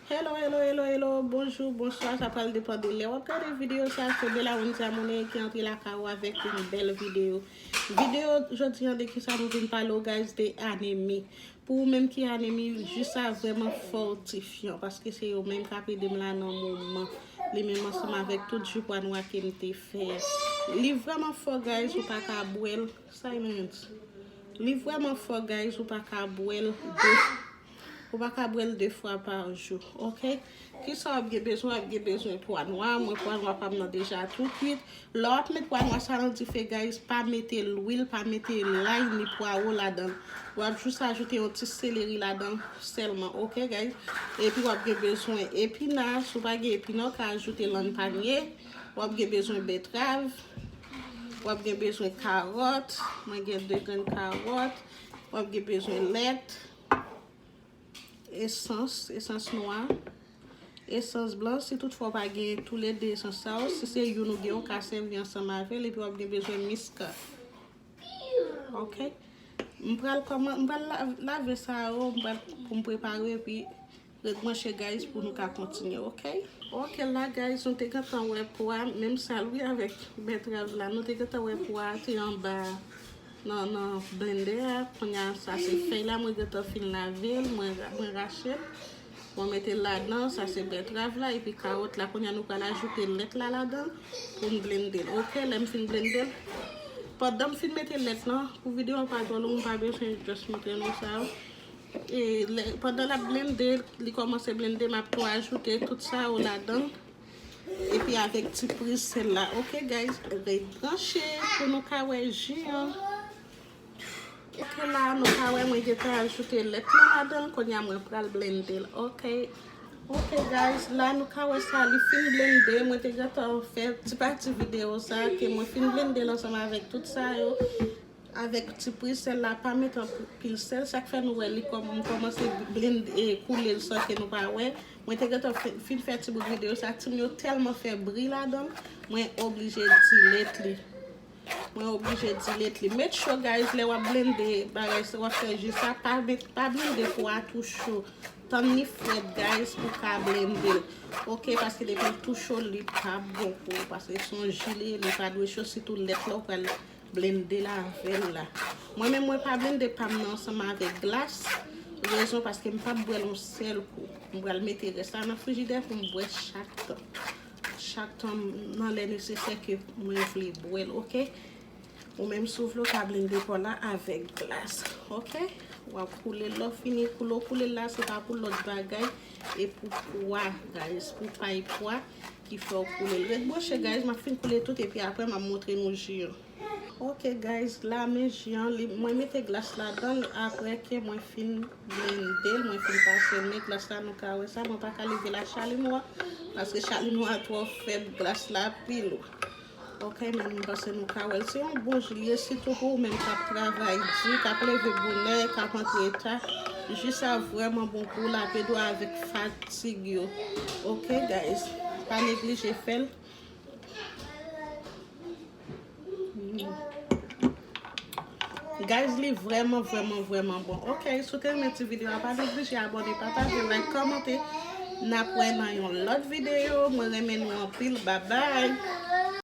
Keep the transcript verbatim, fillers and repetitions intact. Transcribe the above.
Hello, hello, hello, hello, bonjou, bonswa, sa pral depann de lè w ap gade videyo sa, se Bella Wendy Amoune ki antre lakay ou avèk yon bèl videyo. Videyo jodi an de kisa nou vin pale w guys, de anemi. Pou ou menm ki anemi, ji sa vrèman fòtifyan, paske se yo menm k ap ede m la nan moman. Li menm ansanm avèk tout ji pwa nwa ke m te fè. Li vrèman fò guys, ou pa ka bwè l. Silence. Li vrèman fò guys, ou pa ka bwè l de Ou pa ka bwè l de fwa pa jou, ok? Kisa w ap gen bezwen? W ap gen bezwen pwa nwa. Mwen pwa nwa pa m nan deja tou kwit. Lè w ap met pwa nwa sa nan dife, guys, pa mete lwil, pa mete lay ni pwawo ladan l. W ap jis ajoute yon ti seleri ladan l sèlman, ok, guys? Epi w ap gen bezwen epina. Si w pa gen epina, w ka ajoute lang panye. W ap gen bezwen bètrav. W ap gen bezwen kawòt. Mwen gen de grenn kawòt. W ap gen bezwen lèt. Esans, esans nwa, esans blan, si toutfwa w pa gen toulede esans sa yo, si se youn ou gen, ou ka sèvi ansanm avè l, epi w ap gen bezwen miska. Ok? M pral kòman, m pral la- lave sa yo, m pral pou m prepare, epi ret branche, guys, pou nou ka kontinye, ok? Ok, la, guys, nou te gentan wè pwa, menm sal, wi, avèk bètrav la, nou te gentan wè pwa te anba nan, nan blendè a. Kounye a, sa se fèy la, mwen gentan fin lave l, mwen, mwen rache l. Mwen mete l ladan, sa se bètrav la, epi kawòt la. Kounye a, nou pral ajoute lèt la ladan pou n blende l. Ok, lè m fin blende l, pandan m fin mete lèt lan, pou videyo a pa twò long, m pa bezwen just montre nou sa. E lè, pandan l ap blende, li kòmanse blende, m ap tou ajoute tout sa yo ladan. Epi avèk ti priz sèl la. Ok, guys, ret branche pou nou ka wè ji an. Ok, la, nou ka wè mwen gentan ajoute lèt lan ladan l. Kounye a, mwen pral blende l. Ok. Ok, guys, la, nou ka wè sa, li fin blende. Mwen te gentan fè ti pati videyo sa, ke mwen fin blende l ansanm avèk tout sa yo. Avèk ti priz sèl la, pa met anpil sèl, sa k fè nou wè li kòm, m kòmanse blende, e, koule l san ke nou pa wè. Mwen te gentan fin, fin fè ti bout videyo sa, tim yo tèlman fè bri ladan l, mwen oblije delete li. Mwen oblije delete li. Make sure, guys, lè w ap blende bagay sa, w ap fè ji sa, pa met, pa blende pou a tou cho. Tann li frèt, guys, pou ka blende l. Ok, paske depi l tou cho, li pa bon pou ou, paske se yon ji li ye, li pa dwe cho, sitou lèt la ou pral blende l avè l la. Mwen menm, mwen pa blende pa m nan ansanm avèk glas. Rezon paske m p ap bwè l yon sèl kou. M pral mete rès la nan frijidè pou m bwè chak tan. Chak tan nan lè nesesè ke mwen vle bwè l, ok? Ou menm si w vle w ka blende pa w la avèk glas, ok? W ap koule l, lè w fini koule w koule l la, se pa pou lòt bagay, e pou pwa, guys, pou pay pwa ki fè w koule l. Ret branche, guys, m ap fin koule tout, epi apre m ap montre nou ji an. Ok, guys, la men ji an, li, mwen mete glas ladan l, apre ke mwen fin blende l, mwen fin pase men glas la, nou ka wè sa, mwen pa ka leve l ak chalimwa, paske chalimwa twò fèb, glas la pi lou. Ok, men m panse nou ka wè l. Se yon bon ji li ye, sitou pou ou menm k ap travay di, k ap leve bonè, k ap antre ta. Ji sa vrèman bon pou w, l ap ede w avèk fatig yo. Ok, guys, pa neglije fè l. Guys, li vrèman, vrèman, vrèman bon. Ok, si w te renmen ti videyo a, pa neglije abòne, pataje, like, kòmante. N ap wè nan yon lòt videyo. Mwen renmen nou anpil. Babay.